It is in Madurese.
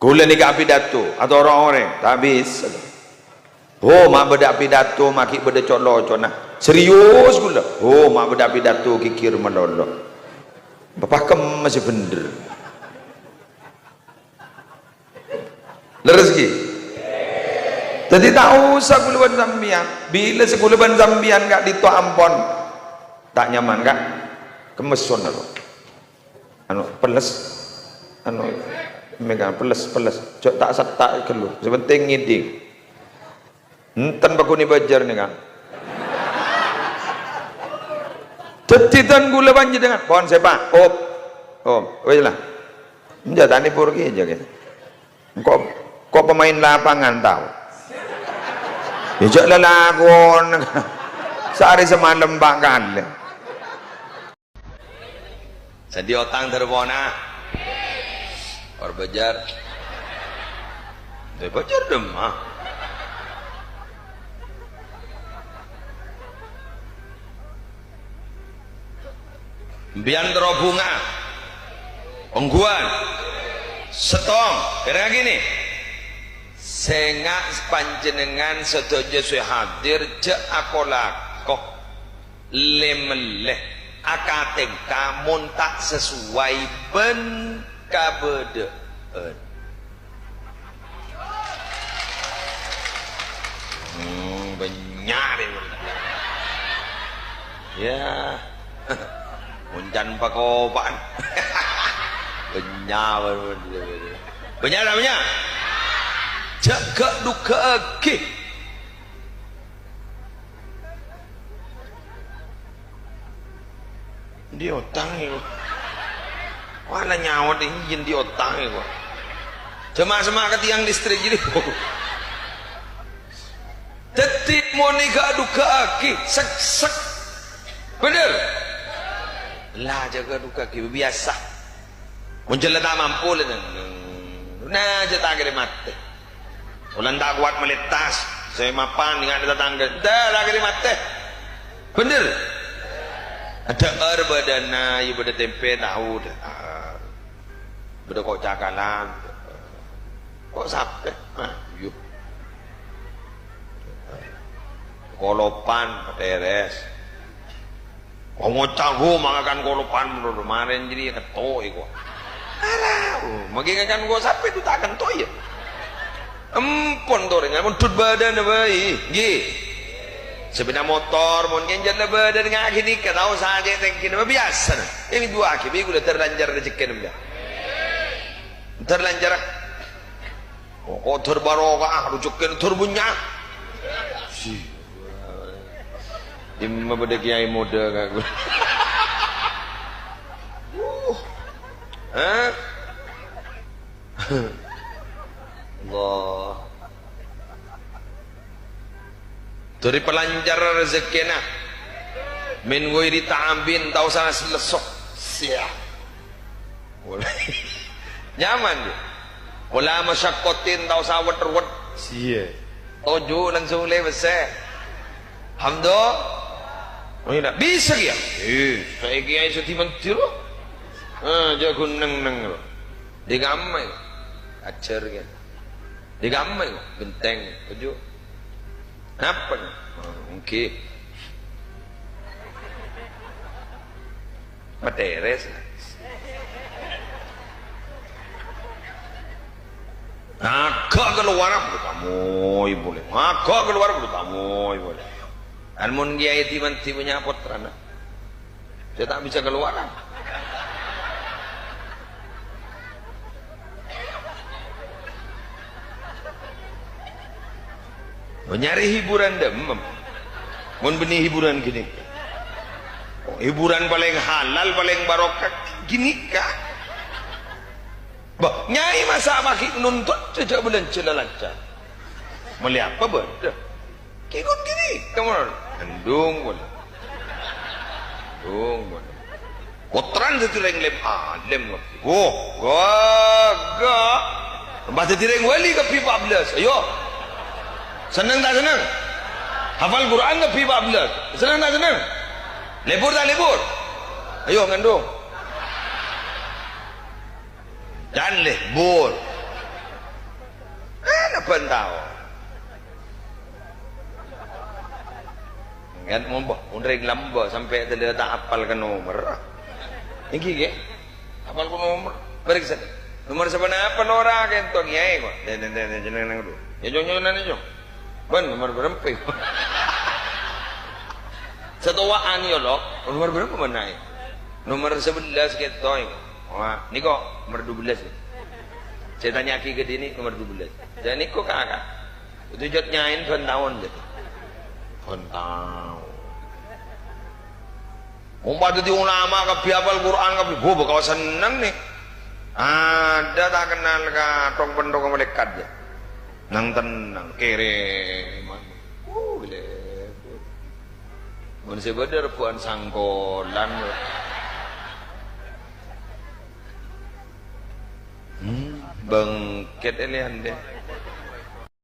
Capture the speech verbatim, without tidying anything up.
Kaulâ nèka apidato, atoro' orèng, ta' bisa. Oh, ma' bâdâ apidato, ma' ghi' bâdâ co'-locona. Serius kaulâ. Oh, ma' bâdâ apidato, ghighir malolo. Bâ' pakemma sè bhendher. Lerres ghi? Dhâddhi ta' osa kaulâ bân sampèyan. Bilâ sè kaulâ bân sampèyan ka'dinto ampon ta' nyaman, Ka'? Kemmeson, anu. Anu, pelles. Anu, mèghâ pelles, pelles. Jhâ' ta' setta' ghâllu. Sè pentèng ngèdhing. Enten pagghun è Banjar nèka. Dhâddhi dân kaulâ panjhennengngan, pon sèpa', op. Op, wis la. Enjâ' ta' nèbur kèya, jâ' kèya. Engko', engko' pemain lapangan tao. Yâ, jhâ' lalakon. Saarè samalem pa' kalè. Sè andi' otang dhâr pona. Or bâjâr. Dhâr bâjâr dhimma. Bi'en terro bhunga. Ongghuwân. Sèttong. Kèrèngngaghi nè. Sènga' panjhennengngan sadhâjâ sè hadir jhâ' ako-lako. Lè-mellè, akatèngka mon ta' sasoway bân kabâdâ'ân. Hmm, bânnya' rè. Yâ. Mon can pakopa'an. Bânnya', bânnya'. Bânnya' ta' bânnya'? Jhâ' ghâ'-dhughâ'âghi. Andi' otang, yâ. Wah, la nyaot, iyâ, andi' otang, yâ. Jhâ' ma'-semma' ka tiang listrik, jadi. Dhâddhi, mon è ghâ'-dhughâ'âghi, sèk-sèk. Bhender? La, jhâ' ghâ'-dhughâ'âghi, biyasa. Mon jhâ' la ta' mampu, la, neng, neng. Nah, jhâ' ta' kèrè matè. Polana ta' kowat malètas, sè mapan nèngghâ' tatangghâ. Dah, ta' kèrè matè. Bhender? Adhâ'âr bâdâna, yâ bâdâ tèmpè, tao, dhâ'âr. Bâdâ ko' cakalan. Ko' sapè? Ah, iyâ. Kolopan, patèrès. Kong ngoca' ghu mangakan kolopan, bro, marèn jârèya ketto'è, ko'. Ala, oh, maghi ngakan ko' sapè, itu ta' ketto'è, yâ? Empon, torè, ngamon dut bâdâna bhâi, ngghi. Sepeda motor, mon ngènjhâr la bâdâna ngaghi nèka, tao sajjhâ tèngghi, napa biyasana? Ini dua aghi, bi' ghulâ terlanjhâr rejekkèna, biyâ. Terlanjhâr, ah. Ko', ko' dhâr barokah, ah, rejekkèna dhâr bânnya'. Si. Dimma bâdâ kèyaè modâ ka ghulâ. Uh. Hah? Allah. Dhâri palanjhâr rejekkèna. Min ghairi ta'abin, ta' osa lesso. Siap. Nyaman, yâ. Wala masyaqqatin, ta' osa wet-ruwet. Siya. Toju' langsung lè bessè. Hamdo. Oh, iyâ, bisa, yâ? Eh, saèkè aè sè dimandhi, lo. Ah, jhâ' ghun neng-neng, lo. Di kamma, yâ? Ajhâr, yâ. Di kamma, yâ? Benteng, toju'. Napa, yâ? Oh, èngghi. Matèrès. Aghâ' kalowara, buru tamoy polè. Aghâ' kalowara, buru tamoy polè. Kan mon kèyaè dimandhi bânnya' pottrana. Sè ta' bisa kalowara. Nyarè hiburan dhâmmem. Mon bânnè hiburan ghânèka. Hiburan palèng halal, palèng barokah ghânèka. Bâh, nyarè masa' paghi' nuntut jhâ' bâlânjhâ la lancar. Mellè apa bâdâ? Kèngon ghânèka mon. Endung, mon. Endung, mon. Pottrana dhâddhi rèng lem alèm kabbhi. Wo, ghâghâ. Tambah dhâddhi rèng wali kabbhi pa' bellâs. Ayo. Senneng ta' senneng? Hafal Qur'an kabbhi pa' bellâs. Senneng ta' senneng? Lebur ta' lebur? Ayo, ngandung. Jhân lebur. Tao. Kan mompa, mon rèng lambâ' sampè' tadâ' ta' apal ka nomer. Èngghi, ghi? Apal ka nomer. Parèksa. Nomer saponapa nora kento, Kèyaè, ko'? Dè, dè, dè, dè, jeneng nang dhu. Ya, jong, jong, nang, jong. Bân, nomer bârâmpa? Satowa'an, ya, lo. Nomer bârâmpa bân, Naè? Nomer sabellâs kento, ko'. Wah, nèko nomer dubellâs. Sè ètanya'aghi ka dinna' nomer dubellâs. Jâ' nèko kaka. Itu jhât nyaèn bân taon, jhât. Bân taon. Mon padâ dhâddhi ulama kabbhi, apal Qur'an kabbhi, bo, bâkal senneng, nè. Adâ' ta' kennal ka thong-penthong malaèkat, jâ. Nang tennang, kèrèman. Uh, gila. Mon sè bâdâ rebbhu'ân sangkolan. Hmm, bengket èlèyan deh.